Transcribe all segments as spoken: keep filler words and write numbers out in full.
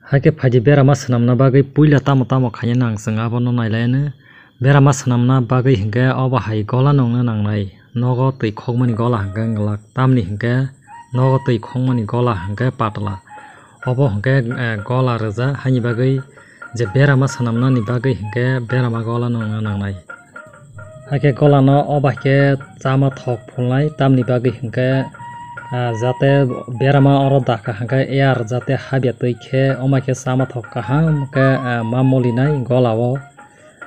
Hakhe phaidi berama swnamna bagwi puila tamo tamo khaina nang chwng abono nailaianw. Berama swnamna bagwi hinkhe obo hai gola nungna nangnai. Nogo twi khokmani gola hinkhe wngwlak, tamni hinkhe nogo twi khokmani gola hinkhe patla. Obo hinkhe, eh, gola rwja haini bagwi je berama swnamnani bagwi hinkhe berama gola nungna nangnai. Hakhe golano obo hai khe chama thok phulnai, tamni bagwi hinkhe, ah, jate berama oro dakha hinkhe air jate habya twi khe, omo hai khe chama thok kaham khe, ah, ma mulinai golao,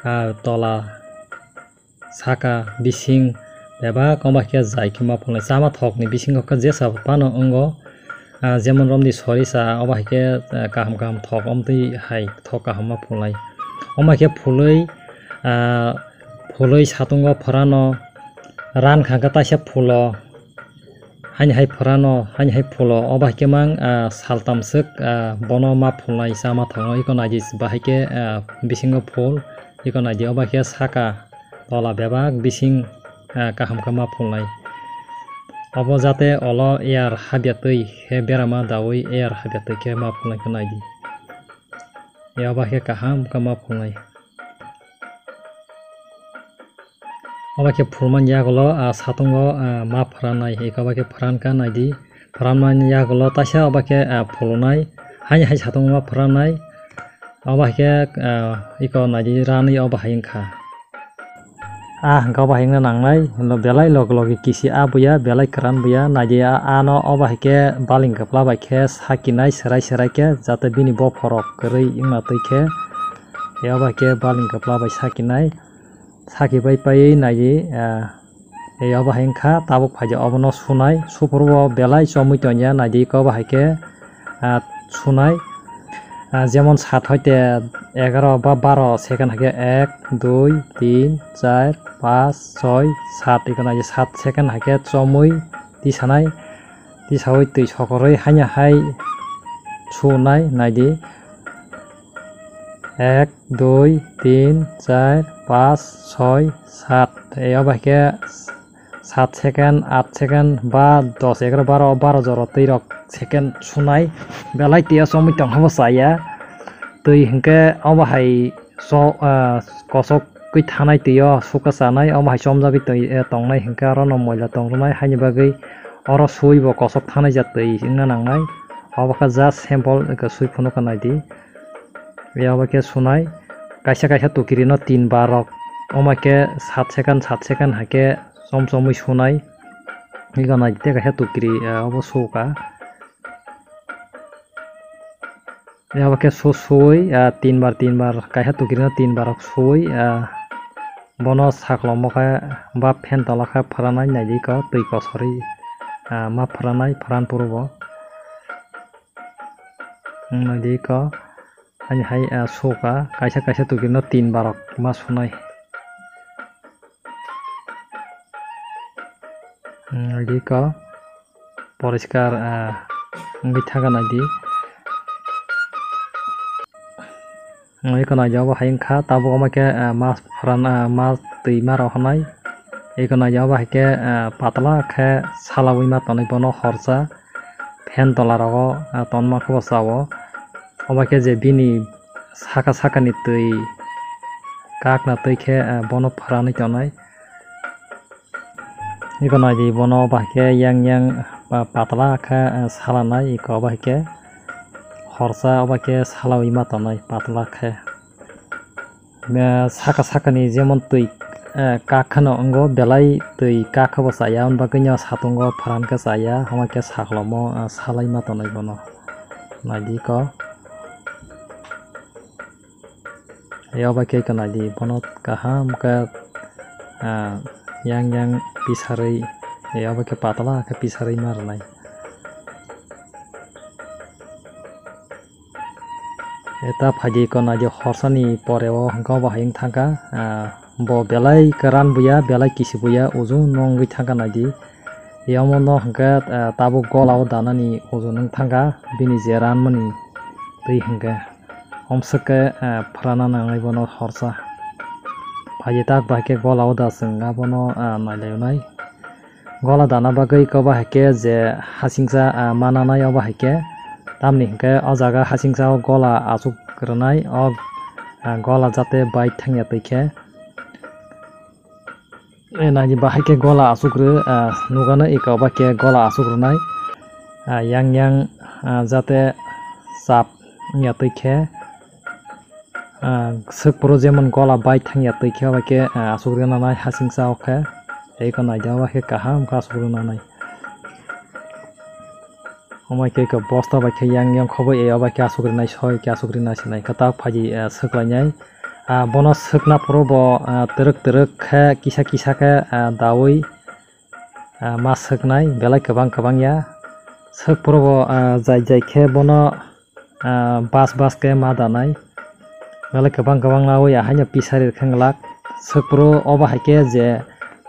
ah, tola saka bising bebak omo hai khe jai khe ma phulnai. Chama thokni bisingo khe jesa phano wngo, ah, jemon romni sorisa obo hai khe, ah, kaham kaham thok omtwi hai thok kaham ma phulnai. Omo hai khe phulwi, ah, phulwi satungo phorano ran kha khe taisa phulo, haini hai phorano, haini hai phulo, obo hai khe mang, ah, saltam swk, ah, bono ma phulnai chama thokno. Iko naidi bahai khe, ah, bisingo phul, iko naidi obo hai khe saka tola bebak bising, ah, kaham khe ma phulnai. Obo jate olo air habya twi khe berama dawi air habya twi khe ma phulnai khe naidi. Obo hai khe kaham khe ma phulnai. Obo khe phulmani yagulo, ah, satungo, ah, ma phwrannai, eko obo khe phwrankha naidi. Phwranmani yagulo taisa obo khe, ah, phulunai. Haini hai satungo ma phwrannai. Obo hai khe, ah, eko naidi ranwi obo hai wngkha. Ah, hwnkhe obo hai wngna nangnai. Belai log logi kisi ah buya, belai kwran buya. Naidi ah, ano obo hai khe baling kwpla bai khe sakinai, serai serai khe, jate bini bophorok kwrwi wngna twi khe. Obo hai khe baling kwpla bai sakinai. Saki bai paiwi naidi, ah, ei obo hai wngkha, tabuk phaidi obono sunai, suphuru o belai chomwi tongya, naidi iko obo hai khe, ah, sunai. Ah, jemon sat hoite egaro ba baro second hai khe ek, dui, tin, char, panch, choi, sat, iko naidi sat second hai khe chomwi tisanai, tisawi twi sokorwi haino hai sunai, naidi. Ek, dui, tin, char, panch, choi, sat. Ei obo hai khe sat second, aat second, ba dos, egaro, baro, baro jora twi rok second sunai. Belai twi o chomwi tongkha bo chaya. Twi hinkhe obo hai so-, ah, kosok kwi thanai twi o sukha chanai, omo hai chomjagwi twi, eh, tongnai hinkhe aro no moila tong rwnai, haini bagwi oro sui bo kosok thanai ja twi wngna nangnai. Obo khe just sample sui phunukha naidi. Obo khe sunai kaisa kaisa tukiri no tin bar rok, omo khe sat second sat second hai khe chom chomwi sunai. Ego naidi tei kaisa tukiri, eh, obo sukha. Abo khe su suwi, ah, tin bar, tin bar, kaisa tukirino tin bar rok suwi, ah, bono saklomo khe ba fan tola khe phwranai naidi ko twi kosorwi, ah, ma phwranai, phwran phurubo. Naidi ko, ani hai, ah, suka, kaisa kaisa tukirino tin bar rok ma sunai. Naidi ko. Poriskar, ah, wngwi thangkha naidi. Eko naidi obo hai wngkha, tabuk omo khe, ah, ma phuran, ah, ma twi ma rok hinai. Eko naidi obo hai khe, ah, patla khe salawi ma tonwi bono horsa fan tola rogo, ah, tonma khe bo chao. Obo khe je bini saka saka ni twi kakna twi khe, ah, bono phwranwi tonai. Eko naidi bono bahai khe yang yang pa-, patla khe, eh, salanai eko bahai khe horsa obo khe salawi ma tongnai patla khe. Eh, saka saka ni jemon twi, eh, kak kheno wngo belai twi kak khe bo chaya, hwn bagwi no satungo pharan khe chaya, hwnba khe saklomo, eh, salai ma tongnai bono. Naidi eko. Abo khe eko naidi, bono kaham khe, ah, yang yang pisarwi, abo khe patla khe pisarwi ma rwnai. Eta phaidi eko naidi horsani pore o hwnkhe obo hai wng thangkha, ah, bo belai kwran buya, belai kisi buya, ujung no wngwi thangkha naidi. Amo no hwnkhe, ah, tabuk gola o danani ujung wng thangkha, bini je ranmani twi hwnkhe. Omswk khe, eh, phrana nangnai bono horsa. Phaidi tak bahai khe gola o da chwng abono, ah, nailainai. Gola dana bagwi eko bahai khe je hasingcha, ah, mananai obo hai khe Tamni hinkhe o jaga hasingsa o gola achuk rwnai, o, ah, gola jate bai thangya twi khe. E, naidi bahai khe gola achuk rw, ah, nugano eka oba khe gola achuk rwnai. Ah, yang yang, ah, jate chap wngya twi khe, ah, swk phuru jemon gola bai thangya twi khe oba khe, ah, achuk rw nanai hasingsa o khe. Eko naidi oba khe kaham khe achuk rw nanai. Omo khe eko bosta bai khe yang yang khobo e oba khe achuk rwnai soi khe achuk rwna sinai khe tak phaidi, ah, swk lainai. Ah, bono swkna phuru bo, ah, twrwk twrwk khe kisa kisa khe, ah, daui, ah, ma swknai belai kwbang kwbang ya. Swk phuru bo, ah, jai jai khe bono, ah, bas bas khe ma danai. Belai kwbang kwbang naui ahaino pisari rwkhe glak. Swk phuru obo hai khe je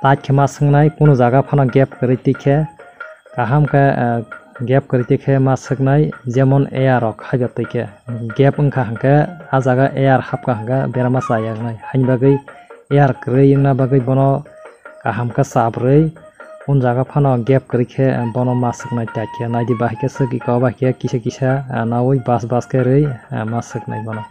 tait khe ma swknai, kunu jaga phano gap kwrwi twi khe. Kaham khe, ah, gap kwrwi twi khe ma swknai, jemon air rok haiba twi khe. Gap wngkha hwnkhe, ah jaga air hapkha hwnkhe berama chaya wngnai. Haini bagwi air kwrwi wngna bagwi bono kaham khe chabrwi, un jaga phano gap kwrwi khe, ah, bono ma swknai tait khe. Naidi bahai khe swk iko, bahai khe kisa kisa, ah, naui bas bas khe rwi, ah, ma swknai bono.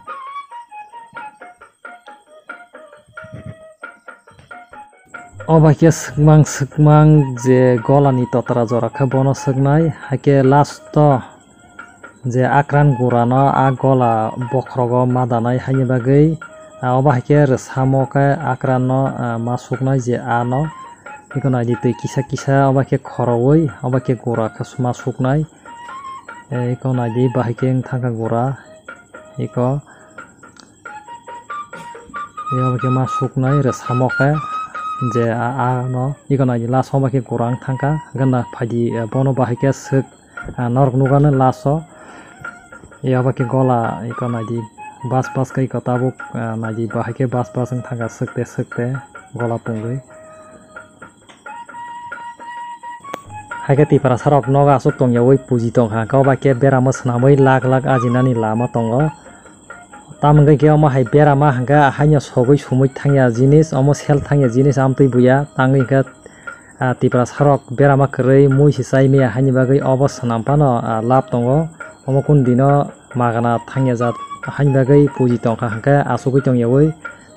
O bai khe swkmang swkmang je golani totra jora khe bono swknai, hai khe last o je akran gurano a gola bokhrogo ma danai haini bagwi, ah, obo hai khe rwsamo khe akranno, ah, ma suknai je ano. Eko naidi twi kisa kisa obo khe khoroui, obo khe gura khe ma suknai. Eh, eko naidi bahai khe wng thangkha gura. Eko. Eko khe ma suknai rwsamo khe je a, a no. Eko naidi last o obo khe gura wng thangkha. Gana phaidi, eh, bono bahai khe swk. Ah, norok nukgano last o. Yak bai khe gola eko naidi bas bas khe eko tabuk, ah, naidi bahai khe bas bas wng thangkha swkte swkte gola pungwi. Hai khe Tiprasa rok nogo aswk tongyaui puji tongkha, kok bai khe beramo swnamwi lak lak ajinani lama tongo. Tamoni khe omo hai berama hwnkhe haino sogwi sumui thangya jinis, omo sel thangya jinis amtwi buya, tangwi hwnkhe, ah, Tiprasa rok berama kwrwi mui se chai maya haini bagwi obo swnam phano, ah, lab tongo. Omo kunu dino magana thangya jat haini bagwi puji tongkha hwnkhe achugwi tongyaui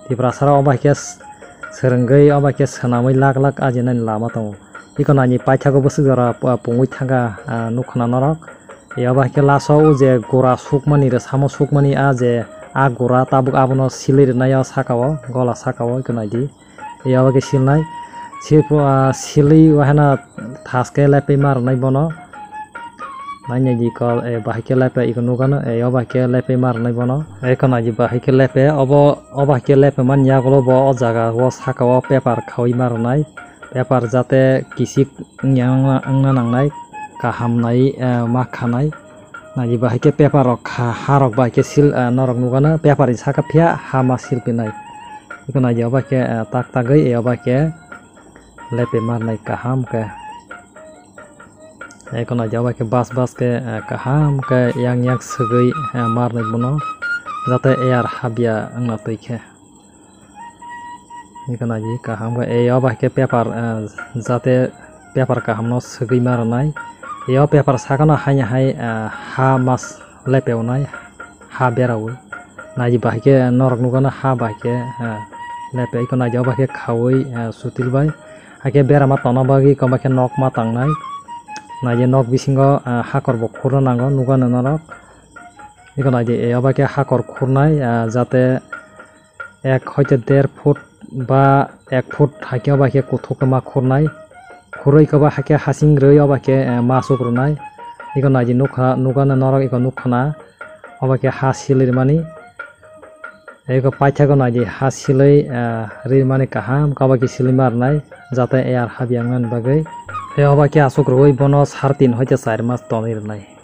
Tiprasa rok obo hai khe s-, swrwngwi obo hai khe swnamwi lak lak ajinani lama tongo. Eko naini paithago bwswk jora pu-, pungwi thangkha, ah, nukha na norok. Yak bai khe last o o je gura sukmani, rwsamo sukmani a je a gura tabuk abono silwi rwnai o saka o, gola saka o eko naidi. Yak bai khe silnai. Sil-, ah, silwi waheno thas khe lepui ma rwnai bono. Nai naidi kol, eh, bahai khe lepe eko nukgano, eh, yak bai khe lepui ma rwnai bono. Eko naidi bahai khe lepe, obo, o bahai khe lepui mani yagulo bo o jaga o saka o paper khaui ma rwnai. Paper jate kisik wngya wngna, wngna nangnai, kaham nai, eh, ma khanai. Naidi bahai khe paper rok kha, ha rok bai khe sil, eh, norok nukgano paper ni saka phiya ha ma silpinai. Eko naidi obo khe, eh, tak tagwi, eh, obo khe lepui ma rwnai kaham khe. Eko naidi obo khe bas bas khe, eh, kaham khe yang yang swgwi, eh, ma rwnai bono, jate air habya wngna twi khe. Eko naidi kaham khe, eh, obo hai khe paper, eh, jate paper kaham no swgwi ma rwnai. Eh, o paper saka no haino hai, eh, ha mas lepe wnai, ha beraui. Naidi bahai khe norok nukgano ha bai khe, eh, lepe. Eko naidi obo hai khe khaui, eh, sutil bai. Hai khe berama tongna bagwi eko bai khe nok ma tangnai. Naidi nok bisingo, eh, hakor bo khurna nango, nukgano norok. Eko naidi, eh, obo hai khe hakor khurnai, eh, jate ek hoite der foot ba ek foot hai khe obo hai khe kuthuk ma khurnai. Khurui koba hai khe hasing rwi obo hai khe, eh, ma suk rwnai. Eko naidi nukha, nukgano norok eko nukha na. Obo hai khe ha silwi rwmani. Eko paithago naidi ha silwi, eh, rwmani kaham, koba khe silwi ma rwnai. Jate air habya wngnani bagwi. Tei obo hai khe asuk rwi bono sar tin hoite char mas tonwi rwnai.